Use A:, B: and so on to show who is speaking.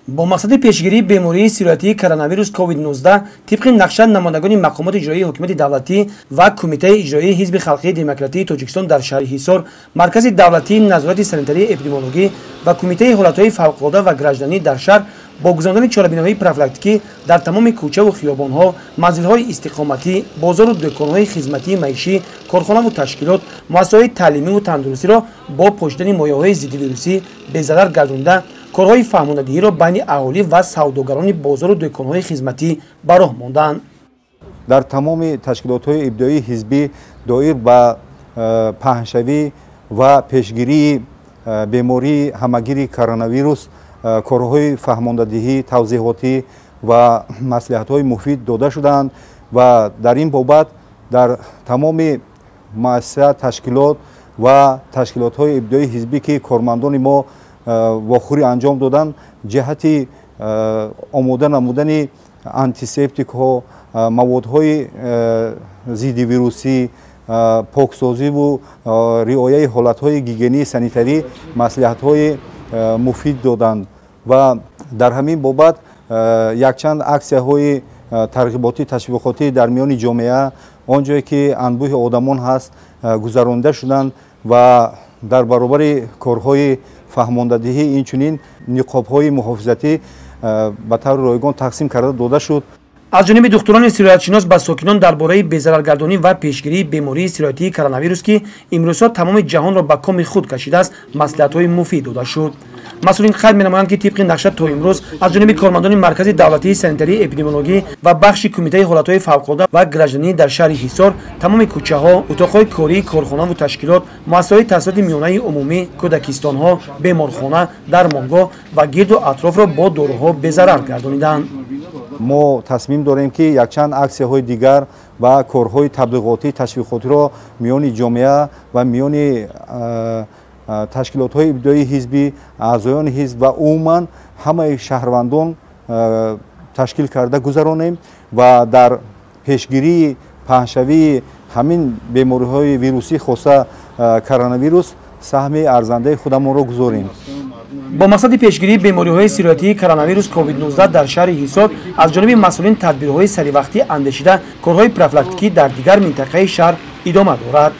A: Бо мақсади пешгирии бемории сироятии коронавирус COVID-19 тибқи нақша намояндагони мақомоти иҷроии ҳокимияти давлатӣ ва Кумитаи иҷроии Ҳизби халқии демократии Тоҷикистон дар шаҳри Ҳисор, Маркази давлатии назорати санитарии эпидемиологӣ ва Кумитаи ҳолатҳои фавқулода ва гражданӣ дар шаҳр бо гузарондани чорабиниҳои профилактикӣ дар тамоми кӯчаву хиёбонҳо, манзилҳои истиқоматӣ, бозору дӯконҳои хизматии маишӣ, корхонаву ташкилот, муассисаҳои таълимиву тандурустиро бо пошидани моеъҳои зиддивирусӣ безарар гардонида, корҳои фаҳмондадиҳиро байни аҳолӣ ва савдогарони бозору дӯконҳои хизматӣ ба роҳ монданд.
B: Дар тамоми ташкилотҳои ибтидоии ҳизбӣ доир ба паҳншавӣ ва пешгирии бемории ҳамагири коронавирус корҳои фаҳмондадиҳӣ, тавзеҳотӣ ва маслиҳатҳои муфид дода шуданд ва дар ин бобат дар тамоми муассиса, ташкилот ва ташкилотҳои ибтидоии ҳизбӣ, ки кормандони мо вохӯрӣ анҷом доданд, ҷиҳати омода намудани антисептикҳо, маводҳои зиддивирусӣ, поксозиву риояи ҳолатҳои гигиении санитарӣ маслиҳатҳои муфид доданд ва дар ҳамин бобат якчанд аксияҳои тарғиботӣ, ташвиқотӣ дар миёни ҷомеа, он ҷое ки анбӯҳи одамон ҳаст, гузаронида шуданд ва дар баробари корҳои фаҳмондадиҳӣ инчунин ниқобҳои муҳофизатӣ ба таври ройгон тақсим карда дода шуд.
A: Аз ҷониби духтурони сироятшинос ба сокинон дар бораи безараргардонӣ ва пешгирии бемории сироятии коронавирус, ки имрӯзҳо тамоми ҷаҳонро ба коми худ кашидааст, маслиҳатҳои муфид дода шуд. Масъулин қайд менамоянд, ки тибқи нақша то имрӯз аз ҷониби кормандони Маркази давлатии санитарии эпидемиологӣ ва бахши Кумитаи ҳолатҳои фавқулода ва гражданӣ дар шаҳри Ҳисор тамоми кӯчаҳо, утоқҳои кории корхонаву ташкилот, муассисаҳои таҳсилоти миёнаи умумӣ, кӯдакистонҳо, беморхона, дармонгоҳ ва гирду атрофро бо доруҳо безарар гардониданд.
B: Мо тасмим дорем, ки якчанд аксияҳои дигар ва корҳои таблиғотӣ, ташвиқотиро миёни ҷомеа ва миёни ташкилотҳои ибтидоии ҳизбӣ, аъзоёни ҳизб ва умуман ҳамаи шаҳрвандон ташкил карда гузаронем ва дар пешгирии паҳншавии ҳамин бемориҳои вирусӣ, хоса коронавирус, саҳми арзандаи худамонро гузорем.
A: Бо мақсади пешгирии бемориҳои сироятии коронавирус COVID-19 дар шаҳри Ҳисор аз ҷониби масъулин тадбирҳои саривақтӣ андешида, корҳои профилактикӣ дар дигар минтақаи шаҳр идома дорад.